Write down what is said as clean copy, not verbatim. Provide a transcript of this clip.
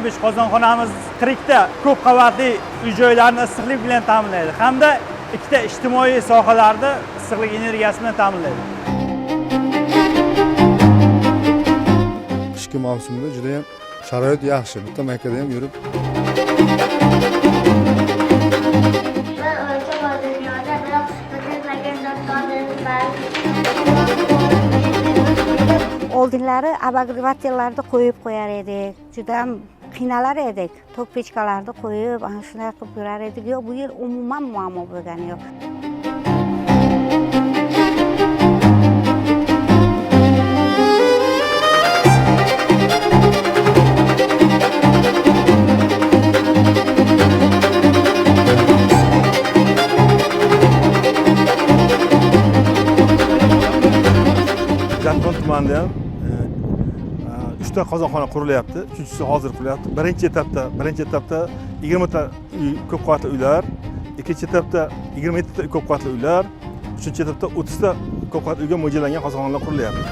5 qozonxonamiz 40 ta ko'p qavatli uy joylarni issiqlik bilan ta'minlaydi hamda ikkita ijtimoiy sohalarni issiqlik energiyasi bilan ta'minlaydi. Qishki mavsumda juda ham sharoit yaxshi. Bitta maykada ham yurib Bir o'lcha bor dunyoda, biroq bitilmagan dostonimiz bor. Oldinlari обогревательlarni qo'yib qo'yar edik. Juda ham qiynalar edik. Tok pechkalarni qo'yib, ana shunday qilib yurar edik. Yo'q, bu yil umuman muammo bo'lgani yo'q. Jatqon tumanida ham 3 ta qozonxona qurilyapti. Uchinchisi hozir qurilyapti. Birinchi etapda 20 ta uy, ko'p qavatli uylar, ikkinchi etapda 27 ta ko'p qavatli uylar, uchinchi etapda 30 ta ko'p qavatli uyga mo'ljallangan qozonxonalar qurilyapti.